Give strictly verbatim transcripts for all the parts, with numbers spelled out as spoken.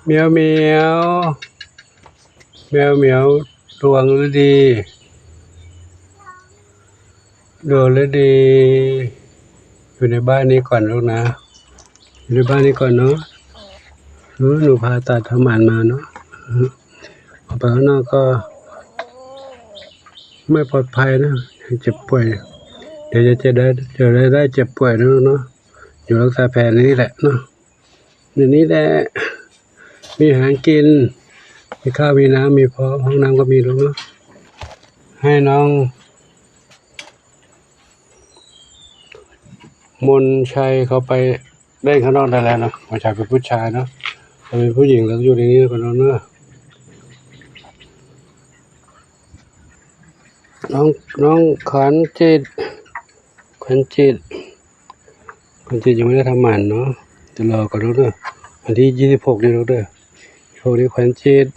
เหมียวเหมียว แมวเหมียว ดวงฤดี ดวงฤดี อยู่ในบ้านนี้ก่อนลูกนะ อยู่ในบ้านนี้ก่อนเนาะ หนู หนูผ่าตัดทำหมันมาเนาะ ออกไปข้างนอกก็ ไม่ปลอดภัยนะ เจ็บป่วย เดี๋ยวจะ จะได้ เดี๋ยวจะได้เจ็บป่วยนะลูกเนาะ อยู่รักษาแผลนี้แหละเนาะ เดี๋ยวนี้แหละ มีอาหารกิน มีข้าว มีน้ำ มีพร้อม ห้องน้ำก็มีลูกเนาะ ให้น้อง มนชัยเขาไปเล่นข้างนอกได้แล้วเนาะ มนชัยเป็นผู้ชายเนาะ เราเป็นผู้หญิง เราอยู่ในนี้ก่อนเนาะ น้อง น้องขวัญจิต ขวัญจิต ขวัญจิตยังไม่ได้ทำหมันเนาะ จะรอก่อนลูกเด้อ วันที่ยี่สิบหกนี่ลูกเด้อ ยี่สิบหกนี่ขวัญจิต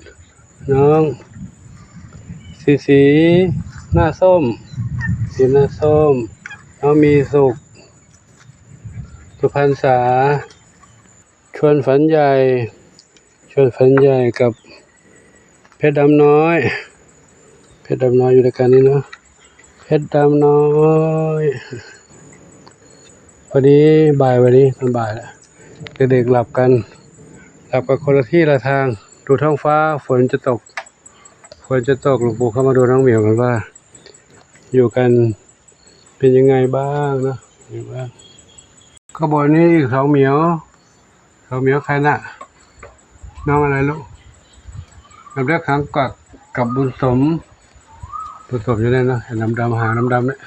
น้อง สีสี หน้าส้ม สีหน้าส้ม น้องมีสุข สุพรรณษา ชวนฝันใหญ่ ชวนฝันใหญ่กับเพชรดำน้อย เพชรดำน้อยอยู่ด้วยกันนี่เนาะ เพชรดำน้อย พอดีบ่ายวันนี้ตอนบ่ายแล้ว เด็กๆหลับกัน หลับกันคนละที่ละทาง ดูท้องฟ้า ฝนจะตก ฝนจะตก หลวงปู่เข้ามาดูน้องเหมียวกันว่า อยู่กันเป็นยังไงบ้างเนาะ อยู่บ้าง ข้างบนนี้อีกสองเหมียว สองเหมียวใครน่ะ น้องอะไรลูก น้ำเล็กหางกวักกับบุญสม บุญสมอยู่เนี่ยเนาะ ไอ้ดำๆ หางดำๆเนี่ย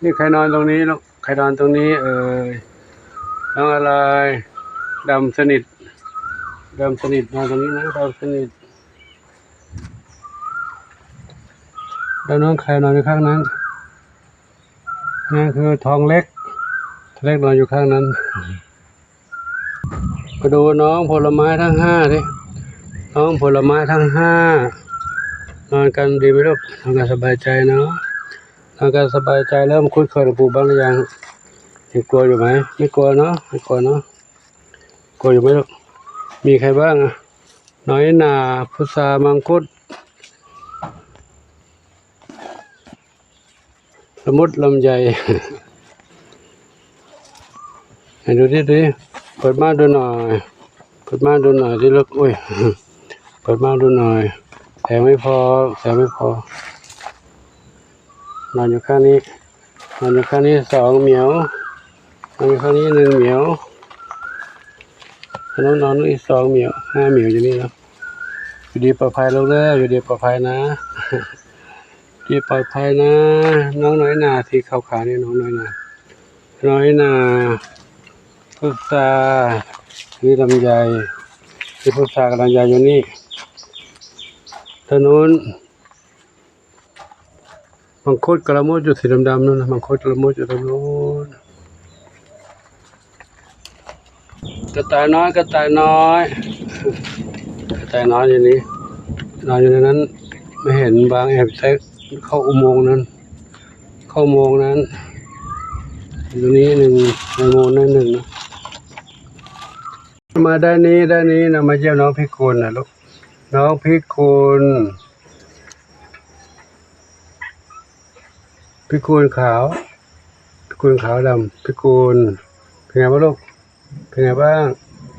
นี่ใครนอนตรงนี้ลูก ใครนอนตรงนี้เอ่ย น้องอะไร ดำสนิท ดำสนิท นอนตรงนี้นะ ดำสนิท แล้วน้องใครนอนอยู่ข้างนั้น นั่นคือทองเล็ก ทองเล็กนอนอยู่ข้างนั้น มาดูน้องผลไม้ทั้งห้าดิ น้องผลไม้ทั้งห้า นอนกันดีไหมลูก นอนกันสบายใจเนาะ นอนกันสบายใจ เริ่มคุ้นเคยหลวงปู่บ้างหรือยัง ยังกลัวอยู่ไหม ไม่กลัวเนาะ ไม่กลัวเนาะ กลัวอยู่ไหมลูก มีใครบ้างอะ น้อยหนา พุทรา มังคุด ละมุด ลำไย ไหนดูดิ ดูดิ เปิดม่านดูหน่อย เปิดม่านดูหน่อยสิลูก อุ้ย เปิดม่านดูหน่อย แสงไม่พอ แสงไม่พอ นอนอยู่ข้างนี้ นอนอยู่ข้างนี้สองเหมียว นอนอยู่ข้างนี้หนึ่งเหมียว อันนั้นนอนอีกสองเหมียว ห้าเหมียวอยู่นี่เนาะ อยู่ดีปลอดภัยลูกเด้อ อยู่ดีปลอดภัยนะ อยู่ดีปลอดภัยนะ น้องน้อยหนา สีขาวๆ นี่น้องน้อยหนา น้อยหนา พุทรา นี่ลำไย นี่พุทรากับลำไยอยู่นี่ ถนน มังคุดกะละมุดอยู่สีดำๆ นั่นนะ มังคุดกะละมุดอยู่ตรงนู้น กระต่ายน้อย กระต่ายน้อย กระต่ายน้อยอยู่นี่ นอนอยู่ในนั้น ไม่เห็น บางแอบใช้เข้าอุโมงค์นั้น เข้าอุโมงค์นั้น อยู่นี่หนึ่ง ในอุโมงค์นั้นหนึ่งนะ มาด้านนี้ ด้านนี้นะ มาเยี่ยมน้องพิกุลนะลูก น้องพิกุล พิกุลขาว พิกุลขาวดำ พิกุล เป็นไงบ้างลูก เป็นไงบ้าง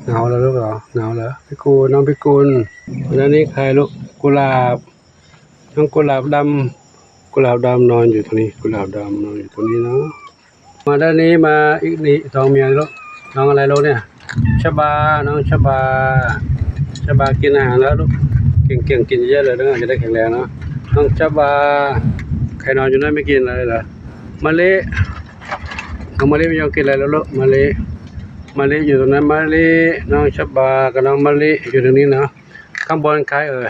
เหงาเหรอลูกเหรอ เหงาเหรอ พิกุล น้องพิกุล ด้านนี้ใครลูก กุหลาบ น้องกุหลาบดำ กุหลาบดำนอนอยู่ตรงนี้ กุหลาบดำนอนอยู่ตรงนี้เนาะ มาด้านนี้ มาอีกนี่ สองเมียลูก น้องอะไรลูกเนี่ย ชบา น้องชบา ชบากินอาหารแล้วลูก เก่งๆ กินเยอะเลยนะ จะได้แข็งแรงเนาะ น้องชบา ใครนอนอยู่นั่นไม่กินอะไรเหรอ มะลิ น้องมะลิไม่ยอมกินอะไรแล้วลูก มะลิ มะลิอยู่ตรงนั้น มะลิ น้องชบากับน้องมะลิอยู่ตรงนี้เนาะ ข้างบนใครเอ่ย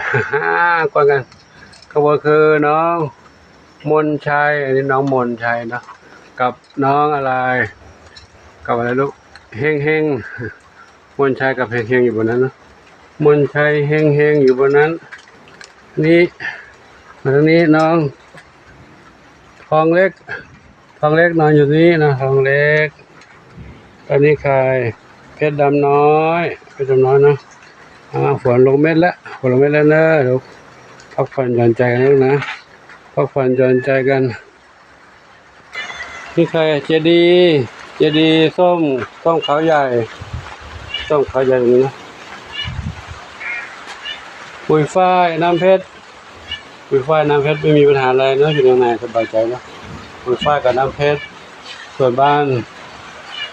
กวนกัน ข้างบนคือน้องมนชัย อันนี้น้องมนชัยเนาะ กับน้องอะไร กับอะไรลูก เฮงเฮง มนชัยกับเฮงเฮงอยู่บนนั้นเนาะ มนชัย เฮงเฮงอยู่บนนั้น นี่ มาทางนี้น้อง ทองเล็ก ทองเล็กนอนอยู่นี่นะ ทองเล็ก ตอนนี้ใคร เพชรดำน้อย เป็นจำนวนนะ อ่า ฝนลงเม็ดแล้ว ฝนลงเม็ดแล้วนะ เดี๋ยวพักผ่อนหย่อนใจกันนะ พักผ่อนหย่อนใจกัน นี่ใคร เจดีย์ เจดีย์ส้ม ส้มขาวใหญ่ ส้มขาวใหญ่แบบนี้นะ ปุยฝ้าย น้ำเพชร ปุยฝ้าย น้ำเพชร ไม่มีปัญหาอะไรเนอะ อยู่ในในสบายใจเนอะ ปุยฝ้ายกับน้ำเพชร ส่วนบ้าน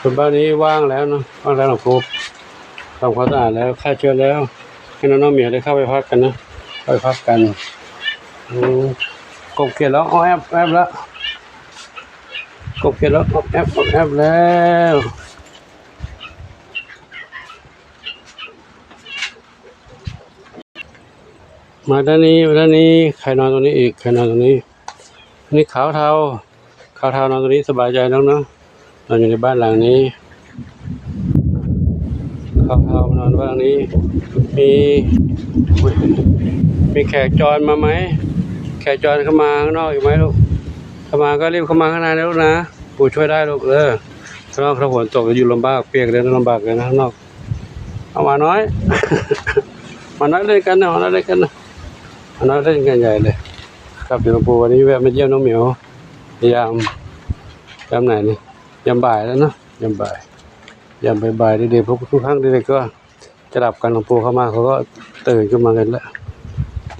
ส่วนบ้านนี้ว่างแล้วเนอะ ว่างแล้วหลวงปู่ทำความสะอาดแล้ว ฆ่าเชื้อแล้ว ให้น้องๆเหมียวได้เข้าไปพักกันนะ เข้าไปพักกัน อืม กบเขียดร้องอ้อแอบแอบแล้ว กบเขียดร้องอ้อแอบอ้อแอบแล้ว มาด้านนี้ มาด้านนี้ ใครนอนตรงนี้อีก ใครนอนตรงนี้ นี่ขาวเทา ขาวเทานอนตรงนี้สบายใจแล้วเนาะ นอนอยู่ในบ้านหลังนี้ ขาวเทามานอนบ้านหลังนี้ มี มีแขกจรมาไหม แขกจรเข้ามาข้างนอกอีกไหมลูก เข้ามาก็รีบเข้ามาข้างในนะลูกนะ ปู่ช่วยได้ลูก เออ ข้างนอกถ้าฝนตกจะอยู่ลำบาก เปียกเลยนะ ลำบากเลยนะข้างนอก เอาหมาน้อย หมาน้อยเล่นกันนะ หมาน้อยเล่นกันนะ หมาน้อยเล่นกันใหญ่เลย ครับ เดี๋ยวหลวงปู่วันนี้แวะมาเยี่ยมน้องเหมียว ยาม ยามไหนนี่ ยามบ่ายแล้วเนาะ ยามบ่าย ยามบ่ายๆ เด็กๆ พวกทุกครั้งเด็กๆ ก็จะหลับกัน หลวงปู่เข้ามา เขาก็ตื่นขึ้นมากันแล้ว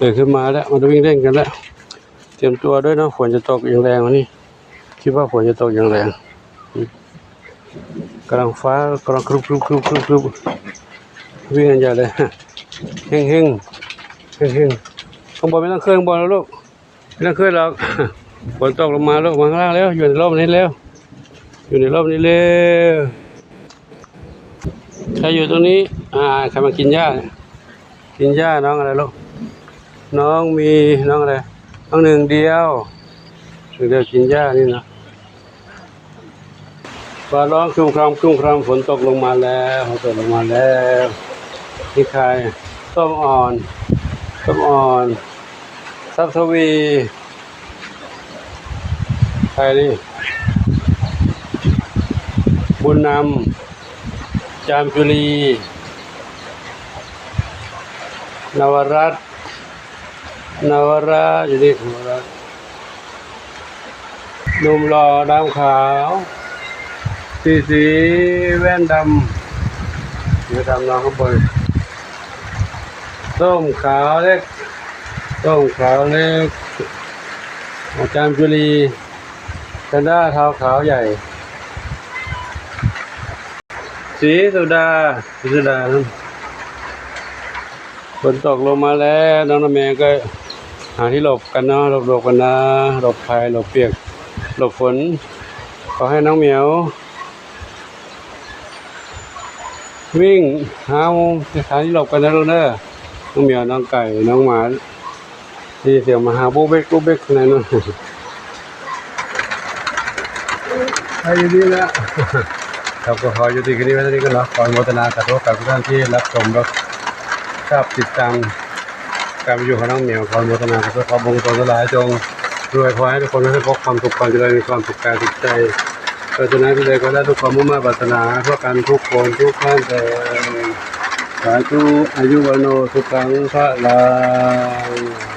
ตื่นขึ้นมาแล้ว มาวิ่งเล่นกันแล้ว เตรียมตัวด้วยเนาะ ฝนจะตกอย่างแรงวันนี้ คิดว่าฝนจะตกอย่างแรง กำลังฟ้ากำลังครึบครึบครึบครึบครึบ วิ่งกันใหญ่เลย เฮงเฮงเฮงเฮง ข้างบนไม่ต้องขึ้นข้างบนแล้วลูก ไม่ต้องขึ้นหรอก ฝนตกลงมาลูก มาข้างล่างแล้ว อยู่ในร่มนี้แล้ว อยู่ในร่มนี้แล้ว ใครอยู่ตรงนี้ อ่า ใครมากินหญ้าเนี่ย กินหญ้าน้องอะไรลูก น้องมี น้องอะไร น้องหนึ่งเดียว หนึ่งเดียวกินหญ้านี่นะ ฟ้าร้องครึ้มครึ้มครึ้มครึ้ม ฝนตกลงมาแล้ว ฝนตกลงมาแล้ว นี่ใคร ส้มอ่อน ส้มอ่อน ทรัพย์ทวี ใครนี่ บุญนำ จามจุลี นวรัตน์ นวราอยู่นี่ นวรัตน์ หนุ่มหล่อดำขาว สีสี แว่นดำ เดี๋ยวดำนอนข้างบน ส้มขาวเล็ก ส้มขาวเล็ก อาจารย์จุลี แพนด้าเทาขาวใหญ่ สีสุดา สีสุดา ฝนตกลงมาแล้ว น้องน้ำแมงก็หาที่หลบกันเนาะ หลบๆกันนะ หลบภัย หลบเปียก หลบฝน ขอให้น้องเหมียว วิ่งหามุมหาที่หลบกันนะลูกเด้อ น้องเหมียว น้องไก่ น้องหมา ที่เสียงหมาเห่าปุ๊กเป๊กปุ๊กเป๊กข้างในนู่น ให้อยู่นี่แหละ ครับ ก็ขอยุติคลิปไว้เท่านี้ก่อนเนาะ ขออนุโมทนาสาธุกับทุกท่านที่รับชมรับทราบติดตามการอยู่ของน้องเหมียว ขออนุโมทนาสาธุ ขอบุญกุศลทั้งหลายจงรวย ขอให้ทุกคนได้พบความสุขความเจริญ มีความสุขกายสุขใจ ปรารถนาสิ่งใดขอให้ได้ทุกความมุ่งมา่ปรารถนาทั่วกันทุกคนทุกท่านเทอญ สาธุ อายุวัณโณ สุขัง พลัง